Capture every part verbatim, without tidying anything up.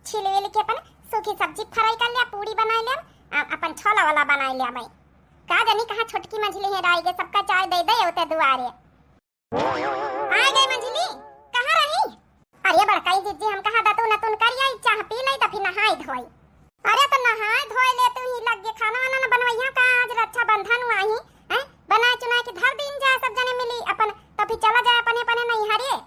छील वील के अपन सूखी सब्जी fry कर लिया, पूड़ी बनाइ लिया, आ, अपन छोला वाला बनाइ लिया भाई। का जानी कहाँ छोटकी मझली हेराइ गै, सबका चाय दइ दे ओते दुआरे। आ गए मझली, कहाँ रही? अरे बड़काई जिज्जी, हम कहा दतुन अतुन करिया, चाह पी लई त फिर नहाई धोई। अरे त नहाई धोई ले, तू ही लग गे, खाना वाना न बनवइया का? आज रक्षाबंधन हुआ ही, हैं? बनाए चुनाए के धर दीन जाए, सब जने मिली अपन, त फिर चला जाए अपने अपने नैहरे।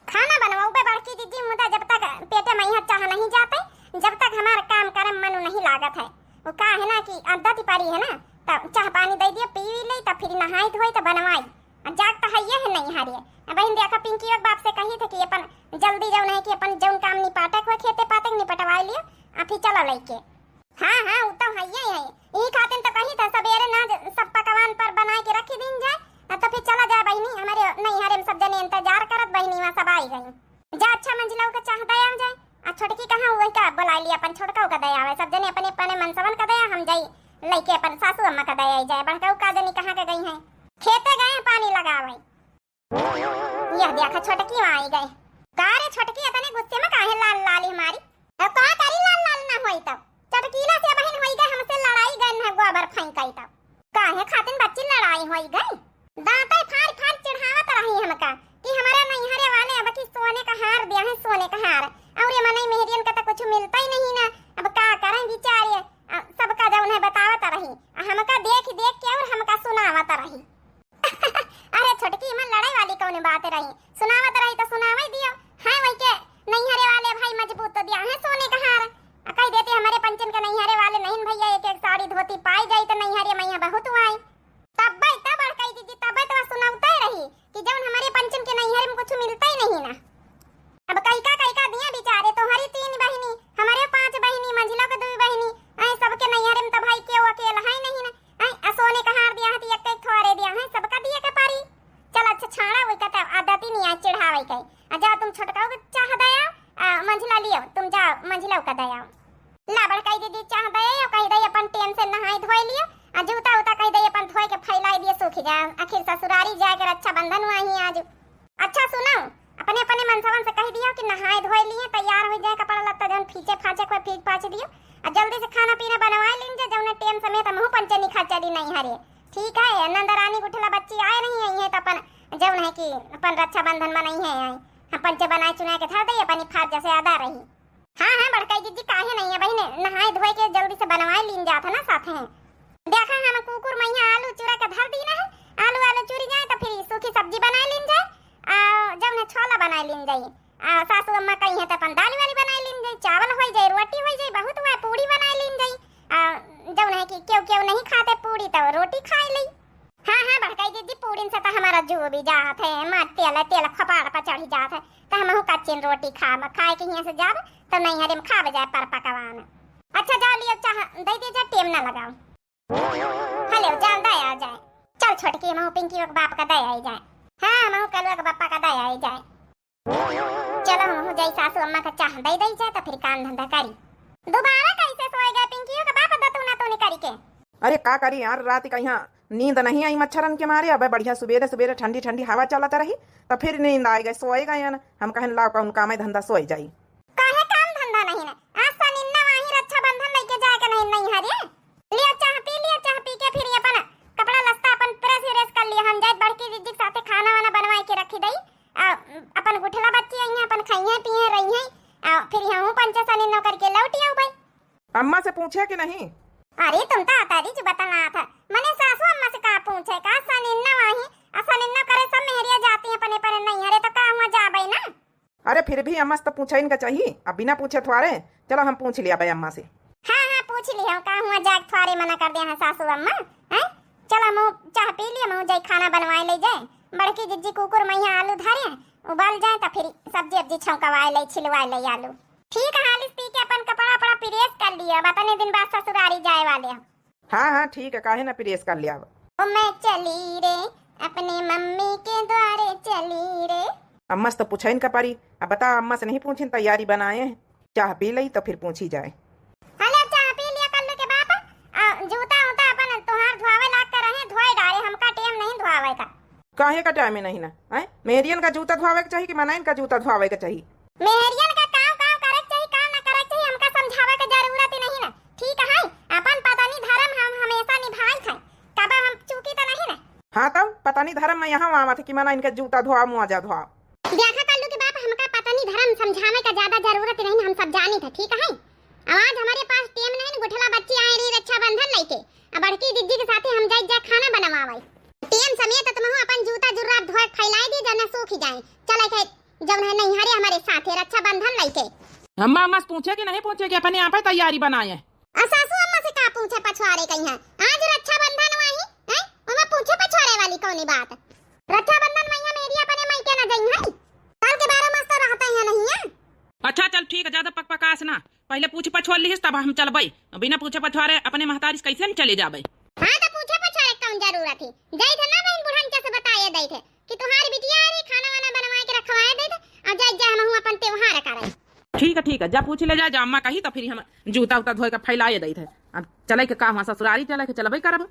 खाना बनवाऊ बे बड़की जिज्जी, मुदा जब तक पेटे मइहाँ चाह नहीं जाते, जब तक हमार काम करे में मनु नहीं लागत है। वो का है ना कि आदत ही पड़ी है ना, त चाह पानी दइ दिया, पी ले, त फिर नहाई धोई त बनवाई। आ जाग त हइये है नैहरे। अब बहिन देखा, पिंकी के बाप से कही थे कि अपन जल्दी जौन है कि अपन जौन काम निपाटे को खेते पाते के निपटवाई लियो, आ फिर चला लइके। हाँ, हाँ, उ तो हइये है। यही खातिर तो कही था सबेरे ना ज-, सब पकवान पर बनाए के रखी दीन जाए, आ तो फिर चला जाए बहिनी, हमारे नैहरे में सब जने इंतजार करत बहिनी वहाँ सब आई गई। जा अच्छा मंझिलऊ के चाह दे आ जाए। आ छोटकी कहाँ हुई का बोलाई ली, अपन छोटकऊ का दे आवे, सब जने अपने अपने मनसवन का दे, हम जाई लइके अपन सासू अम्मा का दे आई जाए। बड़कऊ का जनी कहाँ के गई हैं, खेते गए हैं पानी लगावे। यह देखा छोटकी वहाँ आई गए। का रे छोटकी, इतने गुस्से में काहे लाल लाल ही हमारी? अब का करी, लाल लाल ना होई तब। चटकीला से बहिन होई गए, हमसे लड़ाई गए न गोबर फेंकाई तब। काहे खातिन बच्ची लड़ाई होई गई? दांते फाड़ फाड़ चिढ़ावत रही हमका कि हमारे नैहरे वाले अब की सोने का हार दिया है, सोने का हार। और ये मनई मेहरियन का तो कुछ मिलता ही नहीं ना, अब का करें बेचारे। अ, सबका जौन है बतावत रही, आ हमका देख देख के और हमका सुनावत रही। अरे छोटकी, इमन लड़ाई वाली कौन बात रही? सुनावत रही तो सुनावे दियो। हैं वही के नैहरे वाले भाई मजबूत तो दिया है सोने का हार। आ कह देते हमारे पंचन के नैहरे वाले नहीं भैया, एक एक साड़ी धोती पाई जाई तो नैहरे मैया बहुत हुआई। तब्बे तो बड़काई दीदी, तब्बे तो सुनावते रही कि जौन हमारे पंचन के नैहरे में कुछ मिलता ही नहीं ना। अब कइका कइका दिया बेचारे, तोहरी तीन बहिनी, हमारे पांच बहिनी, मंझिलो के दुई बहिनी, ऐ सबके नैहरे में तो भाई केहू अकेला है नहीं ना। ऐ आ सोने का हार दिया है तो एक एक थोड़े दिया है, सबका दिए के पारी। चल अच्छा छाड़ा, वही का तो आदत ही नहीं है चिढ़ावे के। आ जा तुम छोटकाऊ के चाह दे आओ, आ मंझिला लियो, तुम जाओ मंझिला का दे आओ। ला बड़काई दीदी चाह दे आओ, कही दे अपन टेम से नहाई धोई लियो, आ जूता उता कही दे अपन धोई के फैलाई दिए सूख जाए, आखिर ससुरारी जाए के रक्षाबंधन हुआ ही आज। अच्छा सुनो, अपने अपने मनसवन से कह दियो कि नहाए धोए लिए तैयार हो जाए, कपड़ा लत्ता जौन फींचे फांचे कोई फींच फांच दियो, आ जल्दी से खाना पीना बनवाए लीन जा, जौने टेम समेत हमहू पंचनी खा चली नैहरे। ठीक है, नंदरानी गुठला बच्ची आए नहीं आई है तो अपन जौन है कि अपन रक्षाबंधन मनाई है आई, हम पंचे बनाए चुनाए के धर दे, अपनी फार जैसे आदा रही। हाँ, हाँ, बड़काई दीदी, काहे नहीं है बहिने, नहाए धोए के जल्दी से बनवाए लीन जात है ना साथे। देखा, हम कुकुर मैया आलू चूरा के धर दीना है, आलू, आलू चूरी जाए तो फिर सूखी सब्जी बनाए लीन जाए, आ जौन है छोला बनाए लीन जाए, आ सासू अम्मा कही है तो अपन दाल वाली बनाए लीन जाए, चावल हो जाए, रोटी हो जाए, बहुत हुआ, पूड़ी बनाए लीन जाए, आ जौन है कि केहू केहू नहीं खाते पूड़ी तो रोटी खाए ली। हाँ, हाँ, बड़काई दीदी, पूड़िन से तो हमारा जू भी जात है, मार तेल, तेल खपाड़ पर चढ़ी जात है, तो हमहू कच्चिन रोटी खाब, खाए के हियां से जाब, तो नैहरे में खाब जाए पर पकवान। अच्छा, जाओ लियो चाह, दे दे जा, टेम ना लगाओ। हेलो, जाओ, दे आ जाए। चल छोटकी, हमहू पिंकी के बाप का दे आई जाए। हाँ, हमहू कलुआ के बापा का दे आई जाए। चलो, हमहू जाई सासू अम्मा का चाह दे दे जाए, तो फिर काम धंधा करी। दोबारा कैसे सोए गए पिंकियो का बाप दतुना तूने करी के? अरे का करी यार, रात का यहाँ नींद नहीं आई मच्छरन के मारे। अबे बढ़िया सुबेरे सुबेरे ठंडी ठंडी हवा चलत रही, तो फिर नींद आए गए, सोए गए ना। हम कहन लाओ कौन काम है धंधा, सोए जाई। काहे काम धंधा नहीं ना? आज सनिन्ना वाही रक्षाबंधन लेके जाए के नहीं, नहीं हरे। लिया चाह पी, लिया चाह पी के फिर अपन कपड़ा लत्ता अपन प्रेस व्रेस कर लिया। हम जाए बड़की दीदी के साथे खाना वाना बनवाए के रखी दई। आ, अपन गुठला बच्ची आई हैं, अपन खाइए पिए रही हैं। आ, फिर हमहू पंचे सनिन्नो करके लौट आऊ भाई। अम्मा से पूछे कि नहीं? अरे तुम तो अतारी जो बतना था, मने सासू अम्मा से का पूछे, का सनिन्नो आही, आ सनिन्नो करे सब मेहरिया जाती हैं अपने परे नहीं, अरे तो का हुआ जाबे ना। अरे फिर भी अम्मा से तो पूछे इनका चाहिए, अब बिना पूछे थ्वारे। चलो हम पूछ लिया भाई अम्मा से। हाँ, हाँ, पूछ ली हम, का हुआ जाग थ्वारे मना कर दिया है सासू अम्मा, हैं? चलो हम चाह पी लिया, हम जाई खाना बनवाए ले जाए। बड़की जिज्जी कुकुर मैया आलू धरे हैं, उबाल जाए तो फिर सब्जी अब्जी छौंकवाए ले, छिलवाए ले आलू। ठीक है, हालिस पी के अपन कपड़ा अपड़ा प्रेस कर लियो, अब अतने दिन बाद ससुरारी जाए वाले हैं। हाँ, हाँ, ठीक है, काहे ना प्रेस कर लिया अब। ओ मैं चली रे, अपने मम्मी के द्वारे चली रे। अम्मा से तो पूछइन का परी, अब बता अम्मा से नहीं पूछिन, तैयारी बनाए हैं, चाह पी लई तो फिर पूछी जाए। हले चाह पी लिया कल्लू के बाप, आ, जूता उता अपन तोहार धोआवे लाग कर रहे, धोए डारे, हमका टेम नहीं धोआवे का। काहे का टाइम में नहीं ना? हैं? मेहरियन का जूता धोआवे के चाही कि मनाइन का जूता धोआवे के चाही? मेहरियन का काव काव करे के चाही, काव ना करे के चाही, हम पता नहीं धर्म में यहाँ आवत है कि मना इनके जूता धोआ, मुआजा धोआ। देखा कल्लू के बाप, हमका पता नहीं धर्म समझावे का ज्यादा जरूरत नहीं, हम सब जानी थे, ठीक है। अब आज हमारे पास टेम नहीं, गुठला बच्ची आए रही रक्षाबंधन लेके, अब बड़की दीदी के साथे हम जाए जाए खाना बनवावे। टेम समेत तुमहू अपन जूता जुर्राब धोए फैलाए दी, जौन सूख जाए। चले के जौन है नैहरे हमारे साथे रक्षाबंधन लेके। अम्मा, अम्मा से पूछे कि नहीं पूछे कि अपने आप ही तैयारी बनाए? आ सासू अम्मा से का पूछे पछुआरे कहीं है? आज रक्षाबंधन वाही, हैं? ओमा पूछे पछुआरे वाली कौनी बात? रक्षाबंधन मइया मेरी अपने मायके न जइहैं। साल के बारह मास तो रहते हैं नहीं है। अच्छा चल ठीक है, ज्यादा पक पकास ना, पहले पूछ पछुआ लिहिस तब हम चलबई, बिना पूछे पछुआरे अपने महतारी से कैसे हम चले जाबई? हाँ तो पूछे पछुआरे कौन जरूरत है? जाई थे ना बहन बुढ़नचा से बताए दई थे कि तुम्हारी बिटिया आ रही, खाना वाना बनवाए के रखवाए दई थे, और जाई जा हमहू अपन त्योहार करे। ठीक है ठीक है, जा पूछ ले जा, जा अम्मा कही तो फिर हम जूता उता धोए के फैलाए दई थे। अब चले के का हुआ, ससुरारी चले के चलबई करब।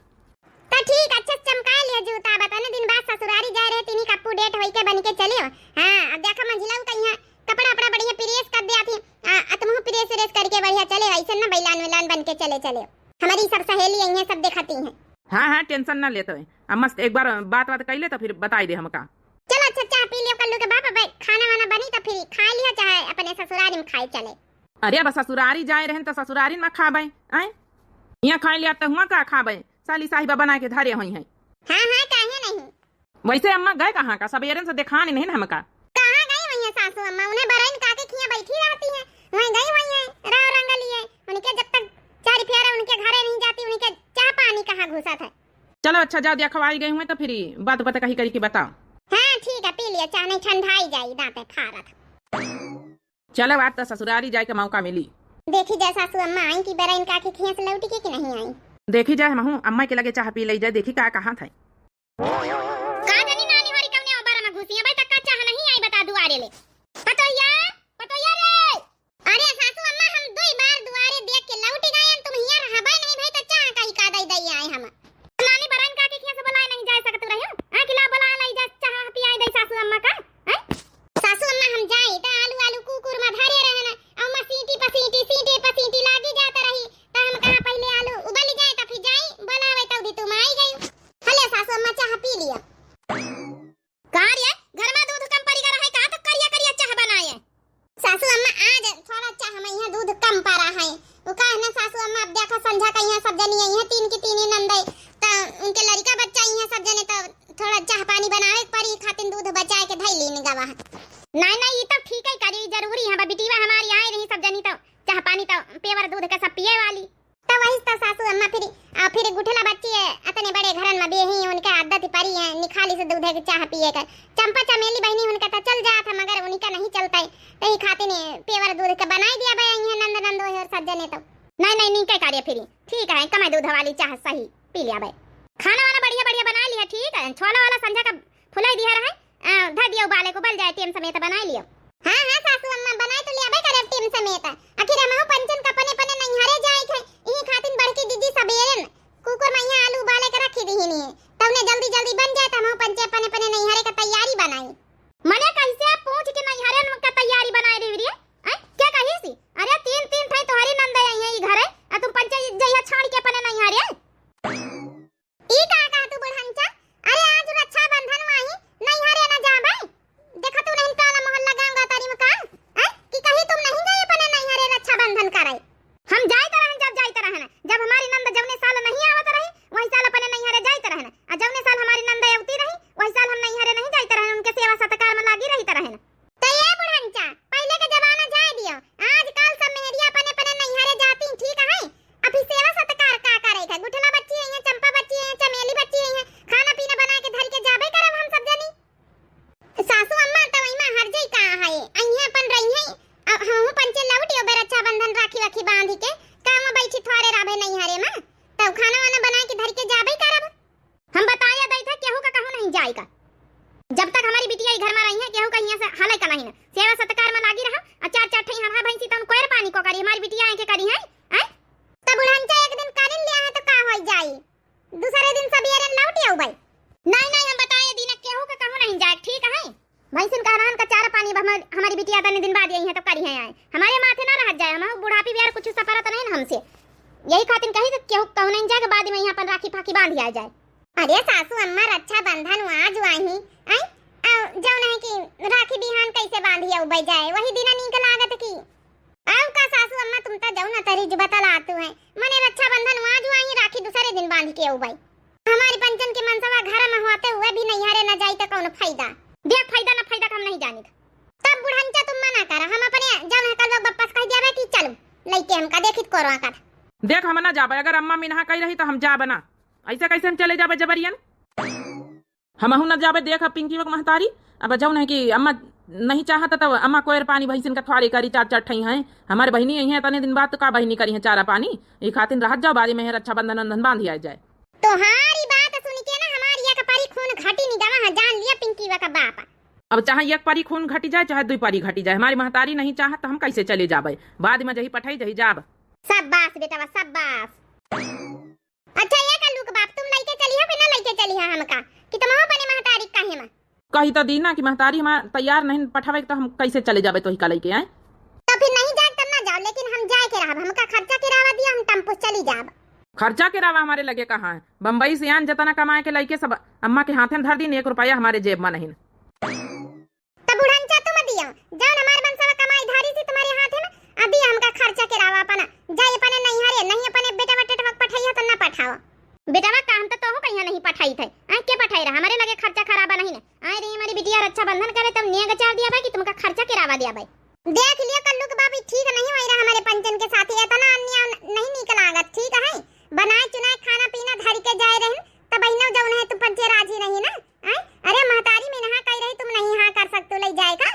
तो ठीक, अच्छे से चमकाए लियो जूता, बता ना दिन बाद ससुरारी जाए रहे, तीनी कप्पू डेट होई के बन के चले हो। हाँ, अब देखा मंझिला कहीं कपड़ा अपड़ा बढ़िया प्रेस कर दिया थी, आ, आ तुमहू प्रेस व्रेस करके बढ़िया चले, ऐसे ना बैलान वैलान बन के चले चले। हमारी सब सहेली आई हैं, सब देखती हैं। हाँ हाँ, टेंशन ना लेते हैं, अब मस्त एक बार बात बात कर ले तो फिर बताई दे हमका। चलो अच्छा, चाह पी लियो कल्लू के बाप, अब खाना वाना बनी तो फिर खा लिया, चाहे अपने ससुरारी में खाए चले। अरे अब ससुरारी जाए रहन तो ससुरारी में खाबे, आए यहाँ खाए लिया तो हुआ का खाबे, साली साहिबा बना के धरे हुई हैं। हाँ हाँ, काहे नहीं। वैसे अम्मा गए कहाँ का, सबेरन से देखान नहीं न हमका। कहाँ गई हुई है सासू अम्मा, उन्हें बरइन काके खिया बैठी रहती है, वहीं गई हुई है राव रंग लिए। उनके जब तक चार फेरा उनके घरे नहीं जाती, उनके चाह पानी कहाँ घुसत है। चलो अच्छा जाओ, देखो आई गई हुई तो फिर बात बात कही करी के बताओ। हाँ ठीक है, पी लिया चाह, नहीं ठंडाई जाई दांते फारत। चलो आज तो ससुरारी जाए के मौका मिली। देखी जाए सासू अम्मा आई कि बरइन काके खिया से लौटी के कि नहीं आई। देखी जाए हमहू अम्मा के लगे चाह पी ले जाए, देखी का कहाँ था। का जानी नानी होरी कवने ओबारा में घुसी है, भाई तक का चाह नहीं आई बता दुआरे ले। पतोहिया, पतोहिया रे। अरे सासू अम्मा, हम दुई बार दुआरे देख के लौट गए, तुम हियां रहबे नहीं भाई, तो चाह कहीं का दई दई आए हम। नानी बरइन काके खिया से बुलाए नहीं जाए सकत रहे हो? आ कि ला बुलाए लाई जा, चाह पियाए दई सासू अम्मा का, हैं? सासू अम्मा हम जाए तो आलू आलू कुकुर में धरे रहना, अम्मा सीटी पर सीटी, सीटी पर सीटी लागी जात रही, तो हम कहा पहले आलू उबल जाए तो फिर जाई बुलावे, तो भी तुम आई गई। हले सासू अम्मा चाह पी लिया। का रे, घर में दूध कम पड़ी गया है, का तो करिया करिया चाह बनाए? सासू अम्मा आज थोड़ा चाह में यहाँ दूध कम पड़ा है। वो का है ना सासू अम्मा, अब देखा संझा का यहाँ सब जनी आई है, तीन की तीन ही नंदई, तो उनके लड़का बच्चा आई है सब जने, तो थोड़ा चाह पानी बनावे के पड़ी, खातिन दूध बचाए के धई लीन गवा है। नहीं नहीं, ये तो ठीक है करी, जरूरी है, अब बिटिया हमारी आए रही सब जनी तो चाह पानी तो पेवर दूध का सब पिए वाली। तो वही तो सासू अम्मा फिर, आ, फिर गुठला बच्ची है, अतने बड़े घरन में बेही, उनके आदत ही पड़ी है, निखाली से दूधे के चाह पिए के। चंपा चमेली बहनी उनका तो चल जात है, मगर उनका नहीं चलता है, यही खातिर ने पेवर दूध के बनाई दिया बे, इन्हें नंद नंदो है और सज्जने तो। नहीं, नहीं, नहीं, क्या कार्य फिर? ठीक है, कमाई दूध वाली चाह सही, पी लिया बे। खाना वाना बढ़िया बढ़िया बना लिया, ठीक है, छोला वाला संझा का फुलाई दिया रहा है, आ, धर दिया उबाले को, उबल जाए, टेम समेत बनाई लियो। हाँ, हाँ, सासू अम्मा, बनाई तो लियाबे करब टेम समेत। आखिर हमहू पंचन का अपने अपने नैहरे जाए के, इही खातिन बड़की दीदी सबेरन कुकर में यहाँ आलू उबाले के रखी दीहिन है, तब ने जल्दी जल्दी बन जाए, तो हमहू पंचे अपने अपने नैहरे का तैयारी बनाई। मने कैसे पूछ के नैहरे का तैयारी बनाए रही रे? हैं? क्या कही सी? अरे तीन तीन ठाई तोहरी नंद आई है ई घरे, आ तुम पंचे जइया छाड़ के अपने नैहरे? ई का कहा तू बुढ़नचा? अरे आज रक्षाबंधन वाही, नैहरे न जाबे? देखा तू नहीं टोला मोहल्ला गाँव गतारी में का, हैं? कि कहीं तुम नहीं गई अपने नैहरे रक्षाबंधन करे? हम जाइत रहन, जब जाइत रहन, जब हमारी नंद जौने साल नहीं आवत रही, वही साल अपने नैहरे जाइत रहन, आ जौने साल हमारी नंद अवती रही, वही साल हम नैहरे नहीं जाइत रहन, उनके सेवा सत्कार में लागी रहित रहन। तो ये बुढ़नचा, पहले के जमाना जाए दियो, आजकल सब मेहरिया अपने अपने नैहरे जाती, ठीक है? अभी सेवा सत्कार का करे के? गुठला बच्ची है, चंपा बच्ची है, चमेली बच्ची है, खाना पीना बना के धर के जाबे करब हम सब जनी। सासू अम्मा तो वही में हर जई का है, अइहे अपन रही है, अब हमहू पंचे लौट यो बे रक्षाबंधन राखी वाखी बांधी के, काम में बैठी थोड़े रहबे नैहरे में, तब खाना वाना बना के धर के जाबे करब। हम बताया दई था, केहू का कहूँ नहीं जाए का। जब तक हमारी बिटिया ई घर में रही है, केहू का हियां से हले का नहीं ना। सेवा सत्कार में लागी रहा, और चार चार ठई हवा भैंसी तौन कोयर पानी को करी, हमारी बिटिया आए के करी है, हैं? तब बुढ़नचा एक दिन करिन लिया है तो का हो जाई, दूसरे दिन सब ये लौट आऊ भाई। नहीं, नहीं, हम बताए दीना केहू का कहूँ नहीं जाए, ठीक है? भैंसिन का रहन का चारा पानी अब हमार-, हमारी बिटिया तने दिन बाद यही है तो करी है आए। हमारे माथे ना रह जाए, हम बुढ़ापी भी यार कुछ सपरत नहीं ना हमसे। यही खातिर कही कि केहू कहूँ नहीं जाए, बाद में यहाँ अपन राखी फाखी बांध आ जाए। अरे सासू अम्मा, रक्षाबंधन हुआ, उबइ जाए, वही दिना नीक लागत की। अब का सासू अम्मा, तुम त जउन तरी ज बतलातू है, मने रक्षाबंधन वहाँ जो आई, राखी दूसरे दिन बांध के उबइ। हमारी पंचन के मनसवा घर में होते हुए भी नैहरे न जाई त कौन फायदा? देख, फायदा न फायदा का हम नहीं जानित। तब बुढ़ंचा तुम मना करा, हम अपने जउन है कल लोग वापस कह दिया कि चलो लइके हमका देखित कोरवा का। देख, हम ना जाबे, अगर अम्मा मिनहा कही रही तो हम जाबे ना। ऐसे कैसे हम चले जाबे जबरियन? हमहू ना जाबे। देख, अब पिंकी बक महतारी, अब जउन है कि अम्मा नहीं चाहत, तब अम्मा कोयर पानी भैंसिन का थ्वारे करी, चार चार ठई हैं। हमारे बहिनी यही है, तने दिन बाद तो का बहिनी करी है चारा पानी, ये खातिन रहत जाओ, बाद में है रक्षाबंधन वंधन बांध आए जाए। तोहारी बात सुन के ना हमारी एक परी खून घटी निकला है, जान लिया पिंकी बा का बाप। अब चाहे एक परी खून घटी जाए, चाहे दुई परी घटी जाए, हमारी महतारी नहीं चाहत तो हम कैसे चले जाबे? बाद में जही पठाई जही जाब। शाबाश बेटवा, शाबाश। अच्छा, ये कल्लू के बाप, तुम लइके चलिहा कि ना लइके चलिहा हमका, कि तुमहू अपने महतारी काहे मा? कही तो दी ना कि महतारी हमार तैयार नहीं पठावे, तो हम कैसे चले जाबे तोही का लइके आए? तो फिर नहीं जाए तब ना जाओ, लेकिन हम जाए के रहब, हमका खर्चा किरावा दिया, हम टेम्पो से चली जाब। खर्चा किरावा हमारे लगे कहाँ है? बम्बई से आन जतना कमाए के लइके सब अम्मा के हाथे में धर दीन, एक रुपया हमारे जेब में नहीं। तब बुढ़ंचा तुम दियो, जउन हमार मनसवा कमाई धारी से तुम्हारे हाथे में, अदी हमका खर्चा किरावा अपना, जाए अपने नैहरे, नहीं अपने बेटवा टेटवा के पठइहा तो ना पठावा। बेटवा का हम तो तोहू कहिया नहीं पठाई थे, आए के पठाई रहा, हमारे लगे खर्चा खराबा नहीं ने। आए रही हमारी बिटिया रक्षाबंधन करे, तब नेग चार दिया बा कि तुमका खर्चा किरावा दिया बा। देख लियो कल्लू के बाबी, ठीक नहीं होई रहा हमारे पंचन के साथ, इतना अन्याय नहीं नीक लागत, ठीक है? बनाए चुनाए खाना पीना धर के जाए रहन, तब बहिनो जउन है तुम पंचे राजी नहीं ना, आए? अरे महतारी मिनहा कही रही, तुम नहीं हाँ कर सकते ले जाए का?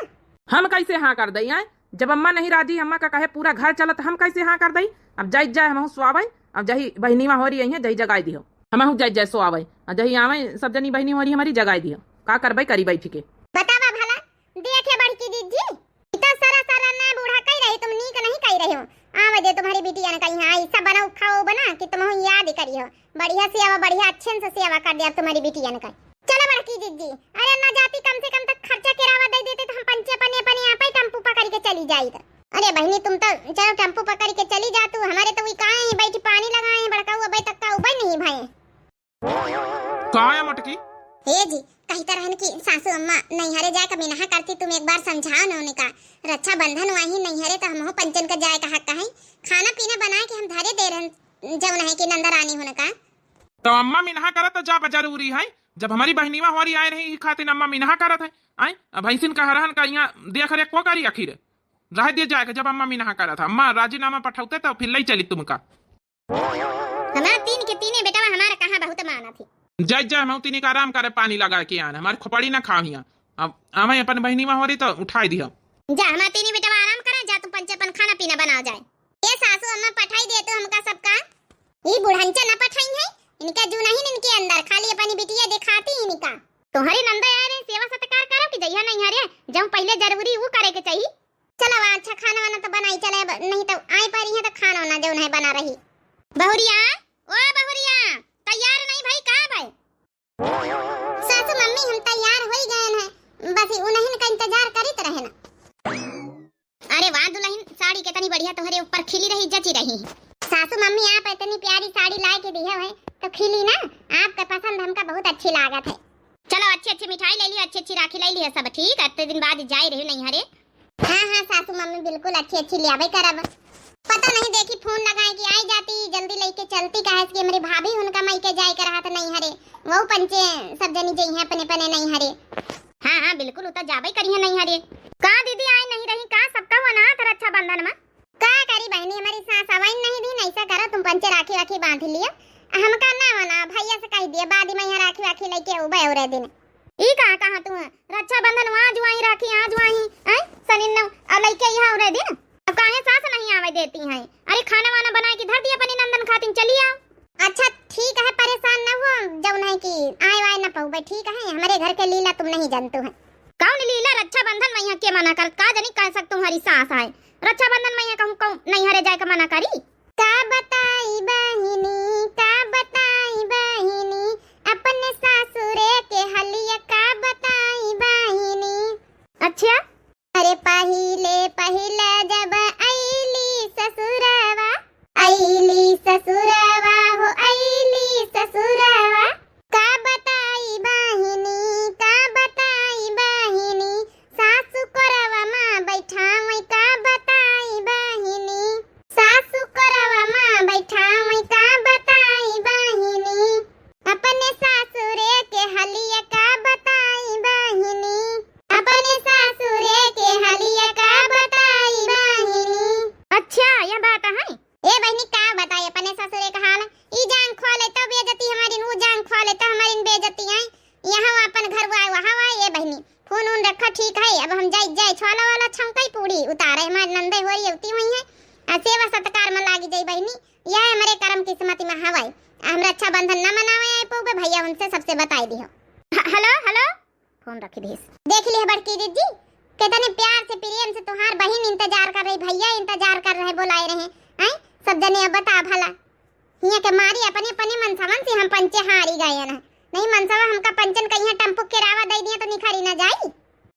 हम कैसे हाँ कर दई, आए? जब अम्मा नहीं राजी, अम्मा का कहे पूरा घर चलत, हम कैसे हाँ कर दई? अब जाइत जाए, हमहू स्वावे, अब जही बहिनीवा होरी आई है, जही जगाई दिहो, हमहू जाइत जाए स्वावे, और जही आवे सब जनी बहिनी होरी हमारी जगाई दिहो, का करबे करी बैठ के। बतावा भला, देखे बड़की दीदी, इतना सारा सारा ना बूढ़ा कही रही, तुम नीक नहीं कही रही हो। आवे दे तुम्हारी बिटियन कही, हाँ, ऐसा बनाओ खाओ बना कि तुमहू याद करियो, बढ़िया सेवा, बढ़िया अच्छे से सेवा कर दे अब तुम्हारी बिटियन का। चलो बड़की जिज्जी, अरे ना जाती, कम से कम तक खर्चा किरावा दे देते तो हम पंचे अपने, अपने आप ही टेम्पू पकड़ के चली जाइत। अरे बहिनी, तुम तो चलो टेम्पू पकड़ के चली जा तू, हमारे तो वही कहाँ ही बैठी पानी लगाए हैं, बड़का हुआ अबे तक का उबे नहीं भए। का है मटकी? हे जी, कही तो रहन कि सासू अम्मा नैहरे जाए का मिनहा करती, तुम एक बार समझाओ न उनका। रक्षाबंधन वही नैहरे तो हमहू पंचन का जाए का हक है, खाना पीना बनाए के हम धरे दे रहन, जउन है कि नंदा रानी होने का। तो अम्मा मिनहा करत तो जाब जरूरी है, जब हमारी बहिनीवा होरी आए रही, ई खातिर अम्मा मिनहा करत है। आए, अब भैंसिन का हरहन का यहाँ देख रेख को करी आखिर? रह दिया जाएगा, जब अम्मा मिनहा करत है, अम्मा राजीनामा पठौते तो फिर लई चली तुमका। हमार तीन के तीने बेटवा हमारा कहाँ बहुत मानत है। जाए जाए, हम तीनी का आराम करे, पानी लगा के आन, हमारे खोपड़ी ना खाओ हियाँ। अब आवे अपन बहिनीवा होरी तो उठाई दिया। जा हमार तीनी बेटवा आराम करे, जा तुम पंचे अपन खाना पीना बनाओ जाए। ए सासू अम्मा, पठाई दे तू हमका सबका। ई बुढ़ंचा न पठाई है, इनका जू नहीं इनके अंदर, खाली अपनी बिटिया दिखाती इनका। तोहरे नंदा आए रहे, सेवा सत्कार करो कि जइहा नैहरे, जब पहले जरूरी वो करे के चाहिए। चलो, अच्छा खाना वाना तो बनाई चले, अब नहीं तो आई पा रही है तो खाना वाना जउन है बना रही। बहुरिया, ओ बहुरिया, तैयार नहीं भई का भाई? सासू मम्मी, हम तैयार होई गए हैं, बस उन्हीं का इंतजार करित रहे ना। अरे वाह दुल्हन, साड़ी कितनी बढ़िया तोहरे ऊपर खिली रही, जची रही। सासू मम्मी, आप इतनी प्यारी साड़ी लाए के दिए है तो खिली ना, आपका पसंद हमका बहुत अच्छी लागत है। चलो अच्छी अच्छी मिठाई ले लियो, अच्छी अच्छी राखी ले लियो सब, ठीक है? इतने दिन बाद जाए रही नैहरे। हाँ हाँ सासू मम्मी, बिल्कुल अच्छी अच्छी ले आवे करब। पता नहीं, देखी फोन लगाए कि आई जाती, जल्दी लेके चलती, काहे से कि हमरी भाभी उनका मइके जाए के रहत नैहरे, वहू पंचे सब जनी जइहें अपने अपने नैहरे। हाँ हाँ बिल्कुल, उ तो जाबे करिहें नैहरे। का दीदी आई नहीं रही का, सबका हुआ ना था रक्षाबंधन में? का करी बहनी, हमारी सास आवाइन नहीं दी, ऐसा करो तुम पंचे राखी वाखी बांध लियो, हमका ना होना, भैया से कह दिए बाद में यहाँ राखी वाखी लेके उबे हो रहे दिन। ई का कहा तू है? रक्षाबंधन वहाँ जुआई, राखी यहाँ जुआई, हैं? सनिन्नो, अब लइके यहाँ उरे दिन। अब काहे सास नहीं आवे देती हैं? अरे खाना वाना बनाए के धर दिया अपने नंदन खातिन, चली आओ। अच्छा ठीक है, परेशान न हो, जउन है कि आए वाए न पउबे, ठीक है? हमारे घर के लीला तुम नहीं जानतू है। कौन लीला? रक्षाबंधन में यहाँ के मना कर, का जनी कह सक तुम्हारी सास आए। रक्षाबंधन में यहाँ कहूँ कौन नैहरे जाए के मना करी? का बताई बहिनी, का बताई बहिनी, अपने सासुरे के हलिया का बताई बहिनी। अच्छा? अरे पहिले पहिले जब अइली ससुरवा, अइली ससुरवा हो, अइली ससुरवा। का बताई बहिनी, का बताई बहिनी, सासु कोरवा मा बहिनी, फोन उन रखा, ठीक है, अब हम जाई, जाई, छोला वाला छौंकई, पूड़ी उतारे, हमार नंदई होरी अवती हुई है, आ सेवा सत्कार में लागी जाई बहिनी, यह हमरे करम किस्मत में हवै। हम रक्षाबंधन न मनावे आए पउबे, भैया उनसे सबसे बताई दिहो। ह-, हेलो, हेलो, फोन रखी दीस। देख लिहे बड़की दीदी, कितने प्यार से, प्रेम से तुहार बहिन इंतजार कर रही, भैया इंतजार कर रहे, बोलाए रहे, हैं? सब जने अब बता भला, हियाँ के मारी अपने अपने मनसवन से हम पंचे हारी गए ना। नहीं मनसवा हमका पंचन कहिया टम्पू के रावा दे दिया तो निखरी ना जाई।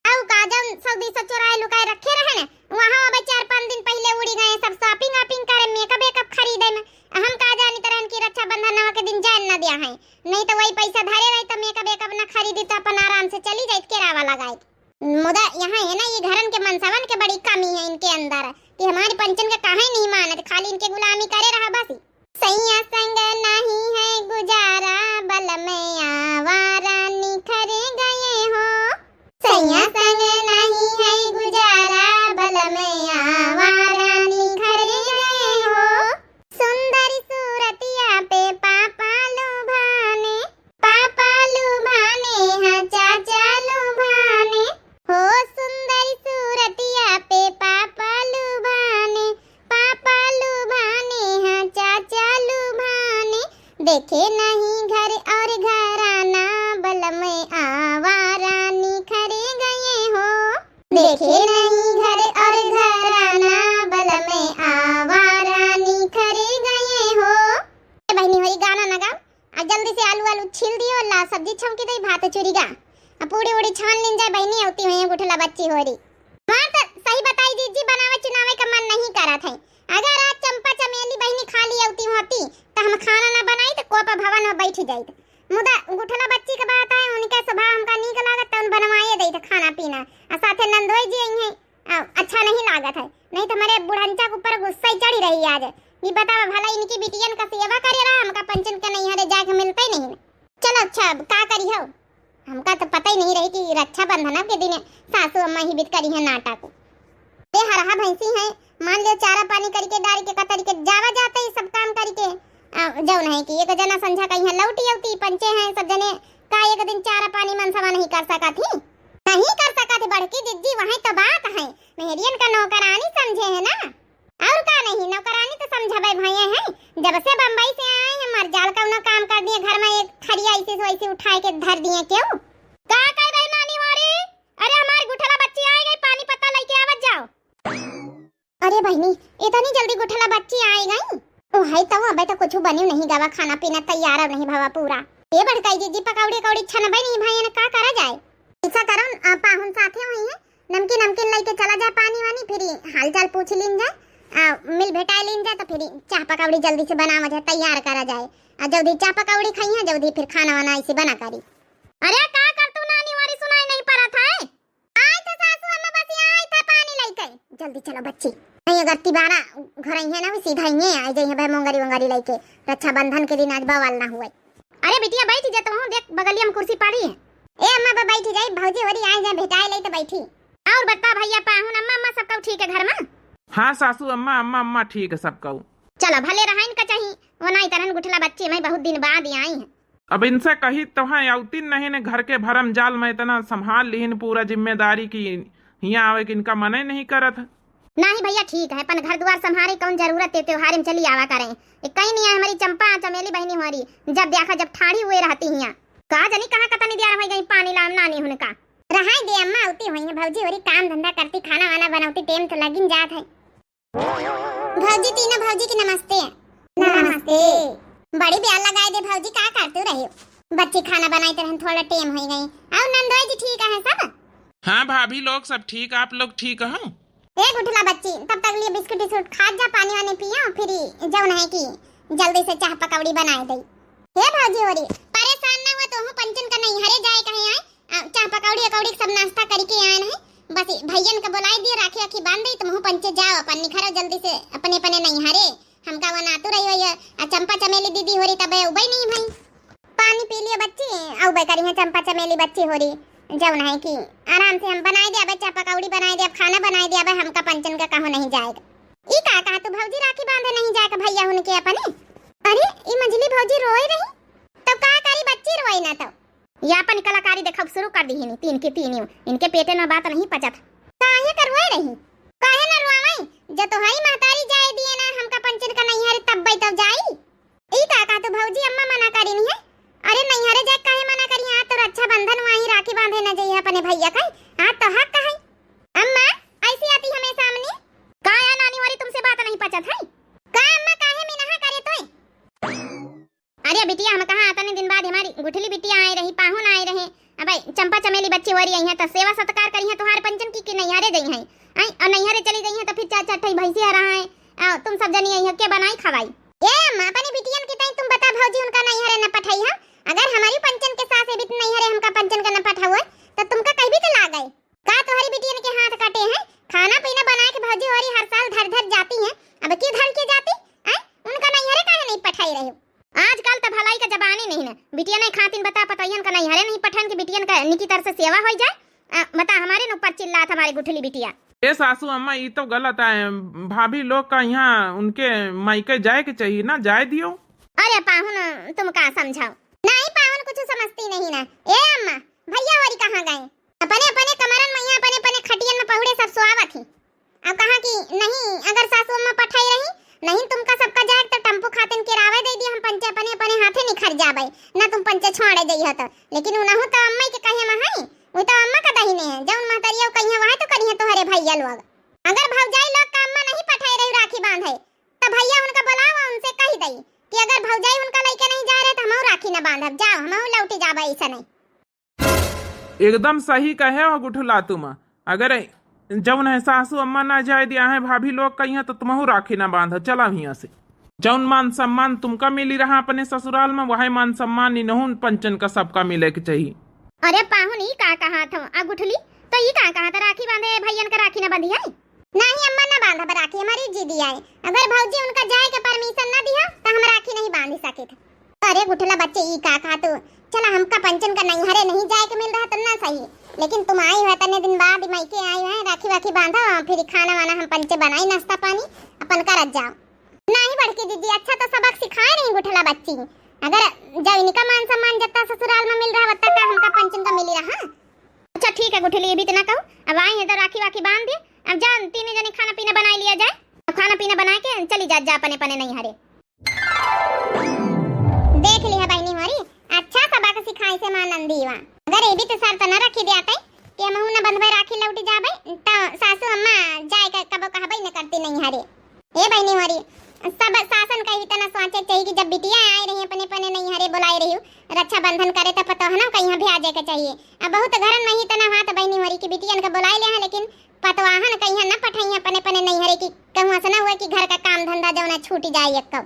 अउ का जौन सऊदी से चोराए लुकाए रखे रहे ना, वहाँ अब चार पाँच दिन पहिले उड़ी गए सब shopping वॉपिंग करे, makeup वेकअप खरीदे में। हम का जानी तरहन की रक्षाबंधन नवा के दिन जान ना दिया है, नहीं तो वही पैसा धरे रही तो makeup वेकअप ना खरीदी तो अपन आराम से चली जाइत केरावा लगाए। मुदा यहाँ है ना, ये घरन के मनसवन के बड़ी कमी है इनके अंदर कि हमारी पंचन का काहे नहीं मानत, खाली इनके गुलामी करे रहा बस। सैया संग नहीं है गुजारा, बलम आवारा निखर गए हो। सैया संग नहीं है गुजारा, बलम आवारा निखर गए हो। सुंदर सूरतिया पे पापा लुभाने, पापा लुभाने, हाँ चाचा लुभाने। हो सुंदर सूरतिया पे पापा लुभाने, पापा लुभाने, हाँ चाचा लुभाने। देखे नहीं घर और घराना, बलम आवारा निखर गए हो। देखे नहीं घर और घराना, बलम आवारा निखर गए हो। ए बहिनी होरी गाना ना गाओ, आ जल्दी से आलू आलू छील दियो, ला सब्जी छौंकी दई, भात चुरी गा, आ पूड़ी उड़ी छान लीन जाए बहिनी, अवती हुई गुठला बच्ची होरी। हमार तो सही बताई दीदी, बनावे चुनावे का मन नहीं करत है। अगर आज चंपा चमेली बहिनी खाली अवती होती तो हम खाना ना बनाई तो कोपा भवन में बैठ जाइत। मुदा गुठला बच्ची के बात है, उनके स्वभाव हमका नीक लागत तो उन बनवाए देइत खाना पीना, आ साथे नंदोई जी आई हैं, आ, अच्छा नहीं लागत है, नहीं तो हमारे बुढ़ंचा के ऊपर गुस्सा ही चढ़ी रही आज। ये बतावा भला इनकी बिटियन का सेवा करे रहा, हमका पंचन के नैहरे जाके मिलते ही नहीं। चलो अच्छा, अब का करी हो, हमका तो पता ही नहीं रही कि रक्षाबंधन के दिन सासू अम्मा ही बित करी है नाटक। ते हरहा भैंसी है, मान लियो चारा पानी करके डारी के कतरी के जावा जाते ही सब काम करके, आ, जौन है कि एक जना संझा कहीं लौटी अवती, पंचे हैं सब जने, का एक दिन चारा पानी मनसवा नहीं कर सकत ही? नहीं कर सकत ही बड़की जिज्जी, वही तो बात है, मेहरियन का नौकरानी समझे है ना, और का नहीं, नौकरानी तो समझबे भये हैं। जब से बम्बई से आए हैं, मरजाल कौनो काम कर दिए, घर में एक थरिया ऐसे से वैसे उठाए के धर दिए क्यों? का कह रही नानी वारी? अरे हमार गुठला बच्ची आ गई, पानी पत्ता लेके आवत जाओ। अरे बहिनी, इतनी जल्दी गुठला बच्ची आ गई? ओ है तो, अबे तो कुछ बन्यो नहीं गवा, खाना पीना तैयार नहीं भवा पूरा। ए बड़काई जिज्जी, पकौड़ी कौड़ी छनबे नहीं भये न, का करा जाए? ऐसा करो न, आ, पाहुन साथे हुई है, नमकीन नमकीन लेके चला जाए, पानी वानी, फिर हाल चाल पूछ लीन जाए, आ, मिल भेटाए लीन जाए, तो फिर चाह पकौड़ी जल्दी से बनावा जाए, तैयार करा जाए, आ जल्दी चाह पकौड़ी खाई है, जल्दी फिर खाना वाना ऐसे बना करी। अरे का कर तू नानी वारी, सुनाई नहीं पड़त है? आई था सासू अम्मा, बस यहाँ आई था पानी लेके। जल्दी चलो बच्ची, नहीं अगर तिबारा घर आई है ना, वो सीधा ही आई जाइए भाई मोंगरी वोंगरी लेके, रक्षाबंधन के दिन आज बवाल ना हुए। अरे बिटिया बैठ जा, तो देख बगलिया में कुर्सी पड़ी है। ए अम्मा, बा बैठ जाई, भौजी होरी आई जाए, भेटाए ले तो बैठी। और बता भैया पाहुन, अम्मा अम्मा सब कऊ ठीक है घर में? हाँ सासू अम्मा, अम्मा अम्मा ठीक है सब कऊ। चलो भले रहाइन का चाही, वो ना इतरन गुठला बच्ची में बहुत दिन बाद ही आई है। अब इनसे कही तो हैं, अवतिन नहीं ने घर के भरम जाल में इतना संभाल लिहिन पूरा जिम्मेदारी की हियाँ आवे कि इनका मने नहीं करत। नहीं भैया ठीक है, अपन घर दुआर संभारे कौन जरूरत है, त्योहार में चली आवा करें। एक कहीं नहीं है हमारी चंपा चमेली बहिनी होरी, जब देखा जब ठाड़ी हुए रहती हियाँ। का जानी कहाँ कतनी दियार हो गई पानी लाम नानी हुनका। रहाई दे अम्मा, अवती हुई है भौजी होरी, काम धंधा करती, खाना वाना बनौती, टेम तो लगिन जात है। भौजी, तीनों भौजी के नमस्ते। नमस्ते। बड़ी ब्याह लगाए दे भौजी, का करते रहे? बच्ची खाना बनाई तरहन थोड़ा टेम हो गई। और नंदोई जी ठीक है सब? हाँ भाभी लोग सब ठीक, आप लोग ठीक हो? ए गुठला बच्ची, तब तक लिए बिस्कुट उस्कुट खा जा, पानी वानी पिया, फिर जौन है कि जल्दी से चाह पकौड़ी बनाए दई। हे भौजी होरी, परेशान ना हुआ, तोहू पंचन का नैहरे जाए कहे आए, आ, चाह पकौड़ी अकौड़ी सब नाश्ता करके आए हैं। बस भैयन का बुलाई दिए, राखी राखी बांध दी, तुमहू पंचे जाओ, अपन निखरो जल्दी से अपने अपने नैहरे। हमका वनातु रही हुई है, आ चंपा चमेली दीदी होरी तबे उबई नहीं भाई। पानी पी लियो बच्ची, अउबे करी है चंपा चमेली बच्ची होरी, जौन है कि आराम से हम बनाए दे, अबे चाह पकौड़ी बनाए दे, अब खाना बनाए दे, अबे हमका पंचन का कहूँ नहीं जाएगा। ई का कहा तू भौजी राखी बांधे नहीं जाएगा भैया उनके अपने? अरे ई मंझली भौजी रोए रही, तो का करी बच्ची रोए ना तो। ये अपन कलाकारी देखब शुरू कर दिहिन, तीन के तीन यूं। इनके पेटे न बात नहीं पचत। काहे का रोए रही? काहे न रोवई? जब तोहरी महतारी जाए दिए ना हमका पंचन का नैहरे, तब बई तब जाई। ई का कहतू भौजी, अम्मा मना करिन है? अरे नैहरे जाए काहे मना करी? आज तो रक्षाबंधन, वहीं राखी बांधे न जइहे अपने भैया का, आज तो हक है। अम्मा, ऐसी आती हमें सामने। का या नानी होरी, तुमसे बात नहीं पचत है? का अम्मा, काहे में नहा करे तोय? अरे बिटिया, हम कहाँ, अतने दिन बाद हमारी गुठली बिटिया आए रही, पाहुन आए रहे। अब चंपा चमेली बच्ची होरी आई हैं, तो सेवा सत्कार करी हैं, तुहार पंचन की, की नैहरे जइहैं। आई, और नैहरे चली जइहैं, तो फिर चार चार ठई भैंसी हरा है, आ, तुम सब जनी आई हो, के बनाई खवाई? ए अम्मा, अपनी बिटियन के ताई तुम बता भौजी, उनका नैहरे न पठाई है। अगर हमारी पंचन के सास एबित नैहरे हमका पंचन का न पठावो, तो तुमका कहीं भी तो लाग गए। का तोहरी बिटियन के हाथ कटे हैं? खाना पीना बनाए के भौजी होरी हर साल धर धर जाती हैं, अब की धर के जाती? हैं? उनका नैहरे काहे नहीं पठाई रही हो? आजकल त भलाई का जबानी नहीं ना, बिटियन खातिन बता पतोहियन का नैहरे नहीं पठान के बिटियन का निकी तरह से सेवा होई जाए। आ, बता हमारे न ऊपर चिल्लात हमारी गुठली बिटिया। ए सासू अम्मा, ई तो गलत है। भाभी लोग का यहाँ उनके मायके जाए के चाहिए ना, जाए दियो। अरे पाहुन, तुम का समझाओ? नहीं पाहुन, कुछ समझती नहीं ना। ए अम्मा, भैया होरी कहाँ गए? अपने अपने कमरन में यहाँ, अपने अपने खटियन में पहुड़े सब सोआवत ही। अब कहा कि नहीं, अगर सासू अम्मा पठाई रही, नहीं तुमका सबका जाए तो टेम्पू खातिन किरावे दे दिया, हम पंचे अपने अपने हाथे निखर जाबे, ना तुम पंचे छोड़े जइहो तो। लेकिन उनहु तो अम्मा के कहे में है, वो तो अम्मा का दहिने है, जौन महतरिया कहिए वह तो करिए तोहरे भैया लोग। अगर भौजाई लोग का अम्मा नहीं पठाई रही राखी बांधे, तो भैया उनका बुलाओ, उनसे कह दई कि अगर भौजाई उनका लइके नहीं जा रहे तो हमहू राखी न बांधब, जाओ हमहू लौटी जाबे ऐसा नहीं। एकदम सही कहे हो गुठला तुम। अगर जौन है सासू अम्मा ना जाए दिया है, भाभी लोग कहिया तो तुमहू राखी ना बांधो, चला हियां से। जौन मान सम्मान तुमका मिली रहा अपने ससुराल में, वही मान सम्मान इनहू पंचन का सबका मिले के चाहिए। अरे पाहुन, ई का कहा था आ गुठली? तो ई का कहा था राखी बांधे भैयन का राखी ना बंधी है? नाही अम्मा, ना बांधब राखी, हमारी जिद आए। अगर भौजी उनका जाए के परमिशन ना दिया, तो हम राखी नहीं बांध सकित। अरे गुठला बच्चे, ई का कहा तू? चला, हमका पंचन का नैहरे नहीं जाए के मिल रहा, तो ना सही, लेकिन तुम आई हो इतने दिन बाद, मायके आई हो, राखी वाखी बांधा, फिर खाना वाना हम पंचे बनाई, नाश्ता पानी अपन करत जाओ। नाही बड़की दीदी, अच्छा तो सबक सिखाए नहीं गुठला बच्ची। अगर जब इनका मान सम्मान जत्ता ससुराल में मिल रहा, वत्ता का हमका पंचन का मिली रहा। अच्छा ठीक है गुठली, ये भी तो ना कहूँ, अब आई है तो राखी वाखी बांध दे। अब जा तीनों जने खाना पीना बनाई लिया जाए, अब खाना पीना बनाए के चली जा, जा अपने अपने नैहरे। देख लिहा बहिनी होरी, अच्छा सबक सिखाए से माँ नंदी वा। अगर ये भी तो शर्त न रखी दिया तई कि हमहू न बंधबे राखी लौटी जाबे, तो सासू अम्मा जाए के कबो कहबे न करती नैहरे। ए बहिनी होरी, सब सासन का ही तना सोचे चाहिए कि जब बिटिया आए रही अपने अपने नैहरे बुलाए रही, रक्षाबंधन करे तो पतोहना कहीं भी आ जाए के चाहिए। अब बहुत घरन में ही तना हुआ तो बहिनी होरी की बिटियन के बुलाए ले हैं, लेकिन पतवाहन कहिया न पठाइया अपने अपने नैहरे की, कहूँ ऐसा न हुए कि घर का काम धंधा जौन है छूट जाए एक्को,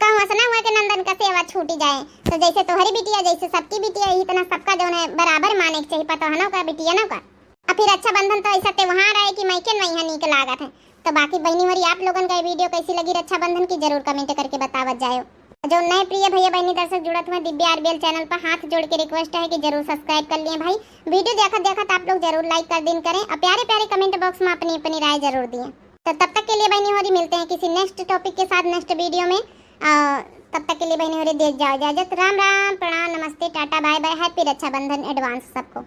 कहूँ ऐसा न हुए कि नंदन का सेवा छूट जाए। तो जैसे तोहरी बिटिया, जैसे सबकी बिटिया, यही तना सबका जौन है बराबर माने के चाहिए, पतवाहनों का, बिटियनों का। और फिर रक्षाबंधन तो ऐसा त्योहार है कि मायके में यहाँ नीक लागत है। तो बाकी बहिनी होरी, आप लोगन का ये video कैसी लगी रक्षाबंधन की, जरूर comment करके बतावत जायो। जो नए प्रिय भैया बहिनी दर्शक जुड़त हुए दिव्या आरबीएल channel पर, हाथ जोड़ के request है कि जरूर subscribe कर लिए भाई। Video देखत देखत आप लोग जरूर like कर दिन करें और प्यारे प्यारे comment box में अपनी अपनी राय जरूर दिए। तो तब तक के लिए बहिनी होरी, मिलते हैं किसी next topic के साथ next video में। और तब तक के लिए बहिनी होरी, दे जाओ इजाजत। राम राम, प्रणाम, नमस्ते, टाटा, bye bye, happy रक्षाबंधन advance सबको।